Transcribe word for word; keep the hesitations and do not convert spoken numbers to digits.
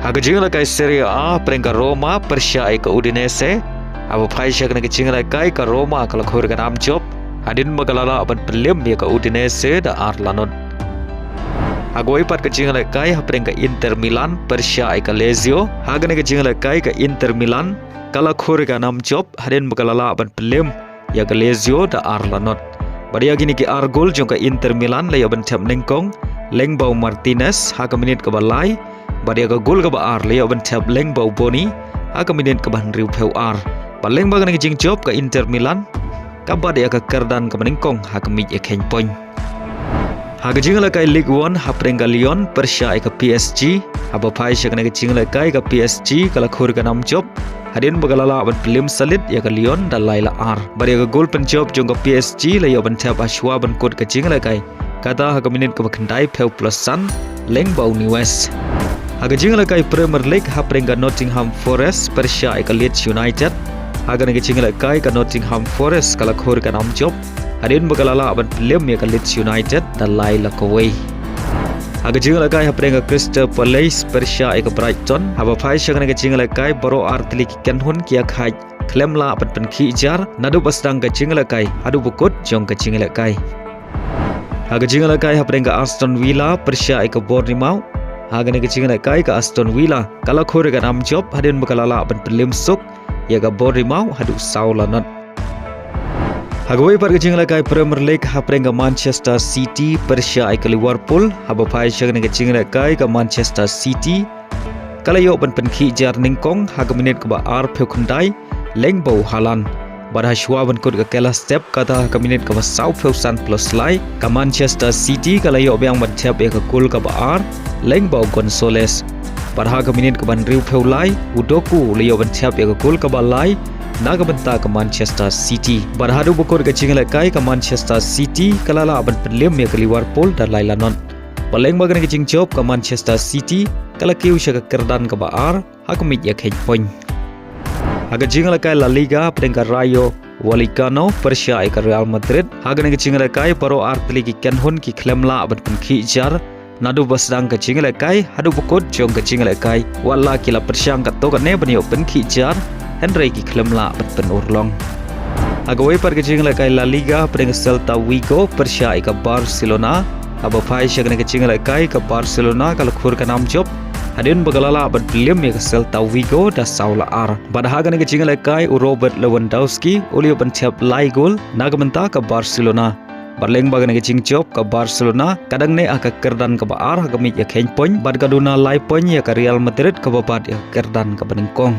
Ha ka jingïalehkai Serie A, hapdeng ka Roma pyrshah ïa ka Udinese, haba phai sha kane ka jingïalehkai ka Roma ka la khur ïa ka nam jop hadien ba ka la lah ban pynliem ïa ka Udinese da ar la not. Ha kawei pat ka jingïalehkai, hapdeng ka Inter Milan pyrshah ïa ka Lazio, ha kane ka jingïalehkai ka Inter Milan ka la khur ïa ka nam jop hadien ba ka la lah ban pynliem ïa ka Lazio da ar la not. Bad ïa kine ki ar gol jong ka Inter Milan la ïoh ban thep nyngkong lyngba u Martinez ha ka minit kaba lai, bad ïa ka gol kaba ar la ïoh ban thep lyngba u Bony ha ka minit kaba hynriewphew ar. Bad lyngba kane ka jingjop ka Inter Milan ka bat ïa ka kyrdan kaba nyngkong ha ka miej ïakheiñ point. Ha ka jingïalehkai Ligue One, hapdeng ka Lyon pyrshah ïa ka P S G, haba phai sha kane ka jingïalehkai ka P S G ka la khur ïa ka nam jop hadien ba ka la lah ban pynliem shalid ïa ka Lyon da lai la ar. Bad ïa ka gol pynjop jong ka P S G la ïoh ban thep ha shuwa ban kut ka jingïalehkai, kata ha ka minit kaba khyndaiphew plus san lyngba u Nunez. Ha ka jingïalehkai Premier League, hapdeng ka Nottingham Forest pyrshah ïa ka Leeds United, ha kane ka jingïalehkai ka Nottingham Forest ka la khur ïa ka nam jop hadien ba ka la lah ban pynliem ïa ka Leeds United da lai la kawei. Ha ka jingïalehkai, hapdeng ka Crystal Palace pyrshah ïa ka Brighton, haba phai sha kane ka jingïalehkai baroh ar tylli ki kynhun ki ïakhaid khlem lah ban pynkhih jar naduh ba sdang ka jingïalehkai haduh ba kut jong ka jingïalehkai. Ha ka jingïalehkai, hapdeng ka Aston Villa pyrshah ïa ka Bournemouth, ha kane ka jingïalehkai ka Aston Villa ka la khur ïa ka nam jop hadien ba ka la lah ban pynliem suk ïa ka Bournemouth haduh saw la not. Ha kawei pat ka jingïalehkai Premier League, hapdeng ka Manchester City pyrshah ïa ka Liverpool, haba phai sha kane ka jingïalehkai ka Manchester City ka la ïoh ban pynkhih jar nyngkong ha ka minit kaba arphew khyndai lyngba u Haaland. Bad ha shuwa ban kut ka kylla step, kata ha ka minit kaba sawphew san plus lai, ka Manchester City ka la ïoh biang ban thep ïa ka gol kaba ar lyngba u Gonzalez. Bad ha ka minit kaba hynriewphew lai, u Doku u la ïoh ban thep ïa ka gol kaba lai na ka bynta ka Manchester City. Bad haduh ba kut ka jingïalehkai ka Manchester City ka la lah ban pynliem ïa ka Liverpool da lai la not. Bad lyngba kane ka jingjop ka Manchester City ka la kiew sha ka kyrdan kaba ar ha ka miej ïakheiñ point. Ha ka jingïalehkai La Liga, hapdeng ka Rayo Vallecano pyrshah ïa ka Real Madrid, ha kane ka jingïalehkai baroh ar tylli ki kynhun ki khlem lah ban pynkhih jar naduh ba sdang ka jingïalehkai haduh ba kut jong ka jingïalehkai, wat la ki la pyrshang katto katne ban ïoh pynkhih jar, hynrei ki khlem lah ban pynurlong. Ha kawei pat ka jingïalehkai La Liga, hapdeng ka Celta Vigo pyrshah ïa ka Barcelona, haba phai sha kane ka jingïalehkai ka Barcelona ka la khur ïa ka nam jop hadien ba ka la lah ban pynliem ïa ka Celta Vigo da saw la ar. Bad ha kane ka jingïalehkai u Robert Lewandowski u la ïoh ban thep lai gol na ka bynta ka Barcelona. Bad lyngba kane ka jingjop ka Barcelona ka dang neh ha ka kyrdan kaba ar ha ka miej ïakheiñ point, bad ka duna lai point ïa ka Real Madrid kaba bat ïa ka kyrdan kaba nyngkong.